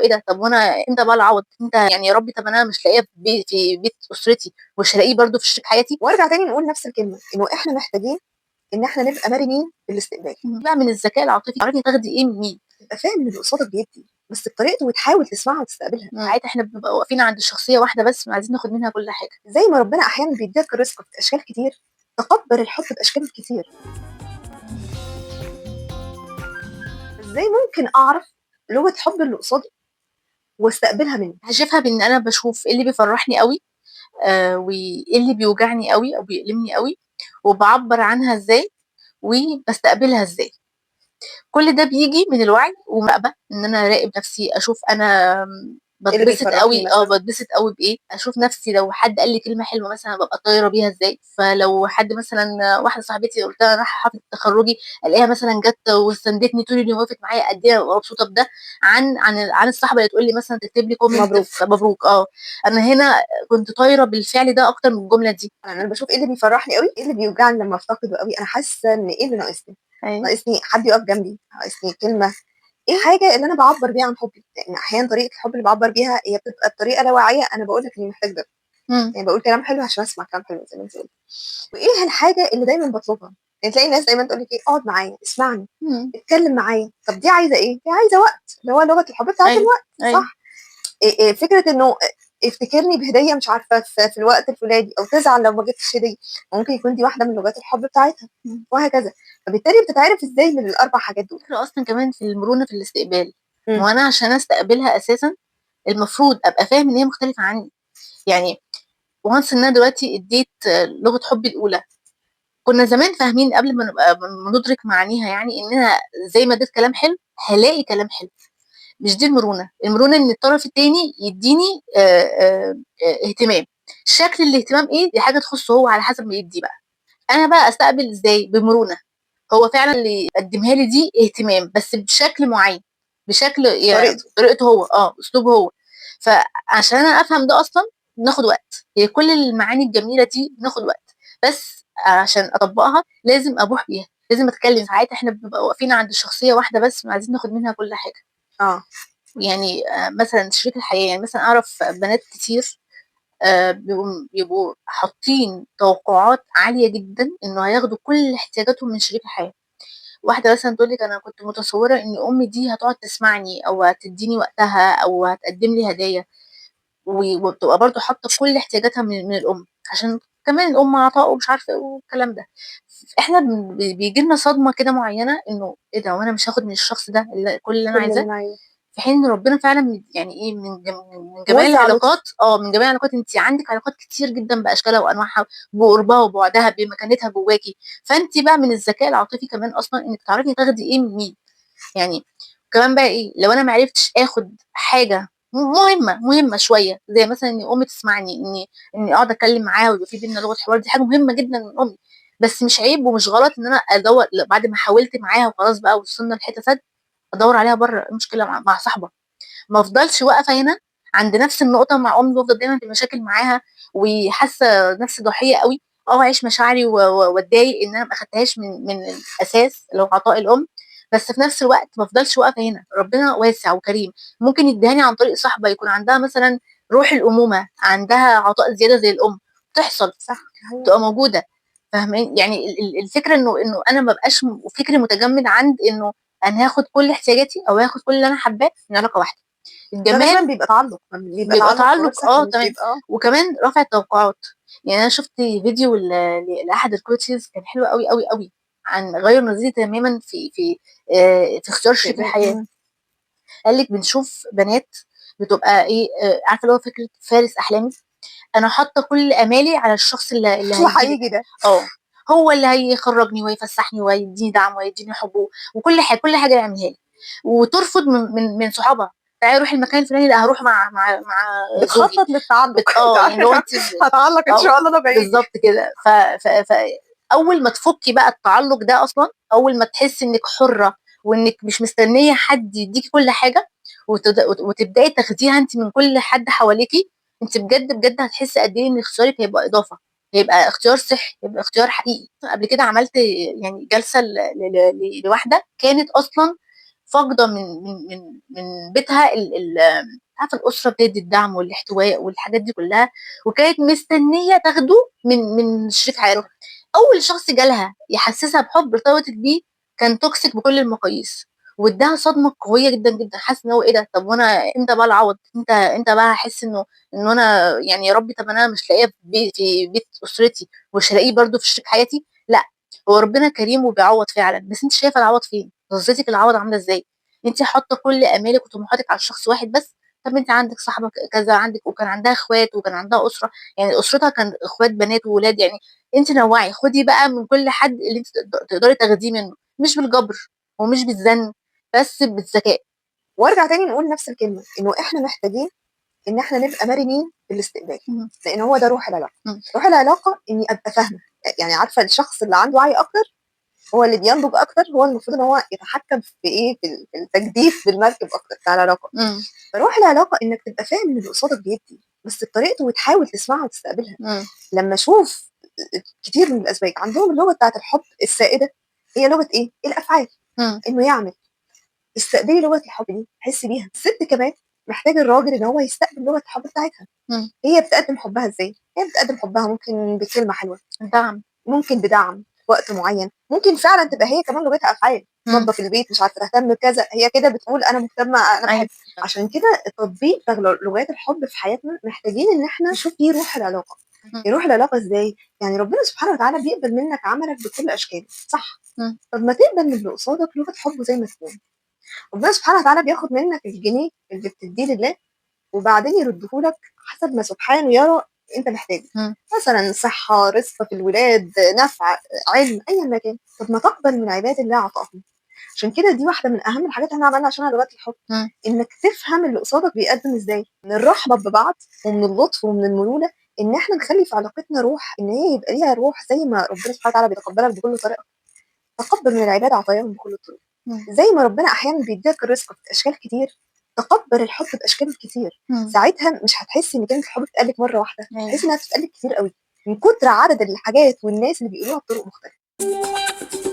إيه ده، طب وأنا إمتى بقى العوض؟ إمتى يعني يا ربي، طب أنا مش لاقياه في بيت أسرتي، مش هالاقيه برضه في شريك حياتي؟ وأرجع تاني نقول نفس الكلمة، إنه إحنا محتاجين إن إحنا نبقى مرنين في الاستقبال. بقى من الذكاء العاطفي تعرفي تاخدي إيه من مين. تبقى فاهم إن اللي قصادك بيدّي، بس بطريقته وتحاول تسمعها وتستقبلها. ساعات إحنا بنبقى واقفين عند شخصية واحدة بس وعايزين ناخد منها كل حاجة. زي ما ربنا أحيانًا بيدّيك الرزق في أشكال كتير، تقبّل الحب بأشكاله الكتير. إزاي ممكن أعرف لغة حب اللي قصادي واستقبلها منه؟ هاشوفها بإن أنا باشوف إيه اللي بيفرّحني أوي، وإيه اللي بيوجعني أوي أو بيألمني أوي، وباعبّر عنها إزاي، وباستقبلها إزاي. كل ده بييجي من الوعي ومراقبة، إن أنا أراقب نفسي، أشوف أنا إيه اللي باتبسط بيفرّحني أوي مثلًا؟ باتبسط أوي بإيه، أشوف نفسي لو حد قال لي كلمة حلوة مثلًا بابقى طايرة بيها إزاي، فلو حد مثلًا واحدة صاحبتي قُلت لها أنا رايحة حفلة تخرُّجي، ألاقيها مثلًا جات وساندتني طول اليوم ووقفت معايا قد إيه أبقى مبسوطة بده، عن الصاحبة اللي تقول لي مثلًا تكتب لي comment مبروك. مبروك أنا هنا كنت طايرة بالفعل ده أكتر من الجملة دي. أنا باشوف إيه اللي بيفرّحني أوي، إيه اللي بيوجعني لمّا أفتقده أوي، أنا حاسة إن إيه اللي ناقصني، ناقصني حد يقف جنبي، ناقصني كلمة، إيه الحاجة اللي أنا باعبّر بيها عن حُبّي؟ لإن أحيانًا طريقة الحب اللي باعبّر بيها هي بتبقى بطريقة لا واعية، أنا باقول لك إنّي محتاج ده. يعني باقول كلام حلو عشان أسمع كلام حلو زي ما أنتِ قُلتِ. وإيه الحاجة اللي دايمًا باطلبها؟ يعني تلاقي الناس دايمًا تقول لِك إيه، اقعد معايا، اسمعني، اتكلم معايا، طب دي عايزة إيه؟ دي عايزة وقت، اللي هو لغة الحب بتاعة الوقت، صح؟ فكرة إنه افتكرني بهدية مش عارفة في الوقت الفلاني أو تزعل لو ما جبتش هدية، ممكن يكون دي واحدة من لغات الحب بتاعتها وهكذا. فبالتالي بتتعرف إزاي من ال4 حاجات دول؟ الفكرة أصلًا كمان في المرونة في الاستقبال، ما هو أنا عشان أستقبلها أساسًا المفروض أبقى فاهم إن هي مختلفة عني، يعني once إن أنا دلوقتي ادّيت لغة حُبّي الأولى، كُنّا زمان فاهمين قبل ما نبقى ندرك معانيها يعني إننا زي ما ادّيت كلام حلو، هالاقي كلام حلو، مش دي المرونة، المرونة إن الطرف التاني يدّيني اهتمام، شكل الاهتمام إيه دي حاجة تخُصّه هو على حسب ما يدّي بقى. أنا بقى أستقبل إزاي؟ بمرونة، هو فعلًا اللي قدّمها لي دي اهتمام بس بشكل معيّن، بشكل يعني طريقته. بطريقته هو، أسلوبه هو. فعشان أنا أفهم ده أصلًا بناخد وقت، هي كل المعاني الجميلة دي بناخد وقت، بس عشان أطبّقها لازم أبوح بيها، لازم أتكلم. ساعات إحنا بنبقى واقفين عند شخصية واحدة بس وعايزين ناخد منها كل حاجة. يعني مثلًا شريك الحياة، يعني مثلًا أعرف بنات كتير بيبقوا حاطين توقعات عالية جدًا إنه هياخدوا كل احتياجاتهم من شريك الحياة. واحدة مثلًا تقول لِك أنا كنت متصوّرة إن أمي دي هتقعد تسمعني أو هتدّيني وقتها أو هتقدّم لي هدايا، وبتبقى برضه حاطة كل احتياجاتها من الأم، عشان كمان الأم عطاء ومش عارفة إيه والكلام ده. إحنا بييجي لنا صدمة كده معيّنة إنه إيه ده، هو أنا مش هاخد من الشخص ده كل اللي أنا كل اللي عايزاه؟ أنا عايزاه. في حين إن ربنا فعلًا يعني إيه، من جمال موزّع لطف. العلاقات من جمال العلاقات أنتِ عندِك علاقات كتير جدًا بأشكالها وأنواعها، بقُربها وبُعدها، بمكانتها جواكِ، فأنتِ بقى من الذكاء العاطفي كمان أصلًا إنِّك تعرفي تاخدي إيه من مين. يعني وكمان بقى إيه، لو أنا ما عرفتش آخُد حاجة مهمة، مهمة شوية، زي مثلًا إن أمي تسمعني، إني أقعد أتكلم معاها ويبقى في بيننا لغة حوار، دي حاجة مهمة جدًا من أمي، بس مش عيب ومش غلط إن أنا أدوّر بعد ما حاولت معاها وخلاص بقى وصلنا لحتة سد، أدوّر عليها برّه، إيه المشكلة مع صاحبة، ما أفضلش واقفة هنا عند نفس النقطة مع أمي وافضل دايمًا في مشاكل معاها وحاسة نفسي ضحية أوي، أعيش مشاعري وأتضايق إن أنا ما أخدتهاش من الأساس اللي هو عطاء الأم، بس في نفس الوقت ما أفضلش واقفة هنا، ربنا واسع وكريم، ممكن يدّيهاني عن طريق صاحبة يكون عندها مثلًا روح الأمومة، عندها عطاء زيادة زي الأم، بتحصل، بتبقى موجودة، فاهماني؟ يعني الفكرة إنه أنا ما أبقاش فكري متجمد عند إنه أنا هاخد كل احتياجاتي أو هاخد كل اللي أنا حاباه من علاقة واحدة. ده غالبًا الجمال بيبقى تعلُّق، بيبقى بيبقى تعلُّق غير تعلُّق صحّي مش تمام. بيبقى وكمان رفع التوقعات، يعني أنا شُفت فيديو لأحد الcoaches كان حلو أوي، أوي، أوي، عن غيّر نظرتي تمامًا في اختيار شريك الحياة. قال لِك بنشوف بنات بتبقى إيه، عارفة اللي هو فكرة فارس أحلامي، أنا حاطة كل آمالي على الشخص اللي اللي هييجي لي هييجي ده. ده. هو اللي هيخرّجني وهيفسحني وهيدّيني دعم وهيدّيني حُبّه وكل كل حاجة يعملها لي، وترفض من صحابها، تعالي روحي المكان الفلاني، لأ هاروح مع زوجي. بتخطط للتعلُّق. يعني لو أنتِ هاتعلّق إن شاء الله لمّا ييجي. بالضبط كده. أول ما تفُكّي بقى التعلُّق ده أصلًا، أول ما تحسّي إنِّك حُرّة وإنِّك مش مستنية حد يدّيكِ كل حاجة وتبدئي تاخديها أنتِ من كل حد حواليكِ، أنتِ بجد، بجد هتحسّي قد إيه إن اختيارِك هيبقى إضافة، هيبقى اختيار صحّي، هيبقى اختيار حقيقي. قبل كده عملت جلسة لواحدة كانت أصلًا فاقدة من من من من بيتها ال ال عارفة الأسرة بتدّي الدعم والاحتواء والحاجات دي كلّها، وكانت مستنية تاخده من شريك حياتها. أول شخص جالها يحسسها بحب ارتبطت بيه كان toxic بكل المقاييس، وادّاها صدمة قوية جدًا، جدًا، حاسة إن هو إيه ده، طب وأنا إمتى بقى العوض، إمتى بقى هاحس إنه أنا يعني يا ربي طب أنا مش لاقياه في بيت أسرتي ومش هالاقيه برضه في شريك حياتي، لأ، هو ربنا كريم وبيعوض فعلًا، بس أنتِ شايفة العوض فين؟ نظرتِك للعوض عاملة إزاي؟ أنتِ حاطة كل آمالِك وطموحاتِك على شخص واحد بس؟ طب أنتِ عندِك صاحبة كذا، عندِك وكان عندها إخوات وكان عندها أسرة، يعني أسرتها كان إخوات بنات وولاد، يعني أنتِ نوّعي، خدي بقى من كل حد اللي أنتِ تقدري تاخديه منه، مش بالجبر ومش بالزن، بس بالذكاء. وارجع تاني نقول نفس الكلمة، إنه إحنا محتاجين إن إحنا نبقى مرنين في الاستقبال، لإن هو ده روح العلاقة. روح العلاقة إني أبقى فاهمة، يعني عارفة الشخص اللي عنده وعي أكتر هو اللي بينضج أكتر، هو المفروض إن هو يتحكم في إيه، في التجديف بالمركب أكتر بتاع العلاقة. فروح العلاقة إنك تبقى فاهم إن اللي قصادك بيدي، بس بطريقته، وتحاول تسمعها وتستقبلها. لما أشوف كتير من الأزواج عندهم اللغة بتاعة الحب السائدة هي لغة إيه؟ الأفعال. إنه يعمل. استقبلي لغة الحب دي، حسي بيها. الست كمان محتاجة الراجل إن هو يستقبل لغة الحب بتاعتها. هي بتقدم حبها إزاي؟ هي بتقدم حبها ممكن بكلمة حلوة، دعم، ممكن بدعم في وقت معين، ممكن فعلاً تبقى هي كمان لغتها أفعال، تنظف البيت، مش عارفة تهتم بكذا، هي كده بتقول أنا مهتمة، أنا بحب. عشان كده التطبيق بتاع لغات الحب في حياتنا محتاجين إن إحنا نشوف فيه روح العلاقة. روح العلاقة إزاي؟ يعني ربنا سبحانه وتعالى بيقبل منك عملك بكل أشكاله، صح؟ طب ما تقبل من اللي قصادك لغة حبه زي ما تكون. ربنا سبحانه وتعالى بياخد منك الجنيه اللي بتديه لله وبعدين يردهولك حسب ما سبحانه يرى انت محتاجه. مثلا صحة، رزق في الولاد، نفع، علم، ايا ما كان. طب ما تقبل من عباد الله عطاءهم. عشان كده دي واحدة من أهم الحاجات اللي احنا عملنا عشان لغات الحب، إنك تفهم اللي قصادك بيقدم إزاي. من الرحمة ببعض ومن اللطف ومن المرونة إن احنا نخلي في علاقتنا روح، إن هي يبقى ليها روح زي ما ربنا سبحانه وتعالى بيتقبلك بكل طريقة. تقبل من العباد عطاياهم بكل الطرق. زي ما ربنا أحيانا بيديك الرزق في أشكال كتير، تقبل الحب بأشكال كتير. ساعتها مش هتحسي إن كلمة الحب بتتقالك مرة واحدة، هتحسي إنها بتتقالك كتير قوي من كتر عدد الحاجات والناس اللي بيقولوها بطرق مختلفة.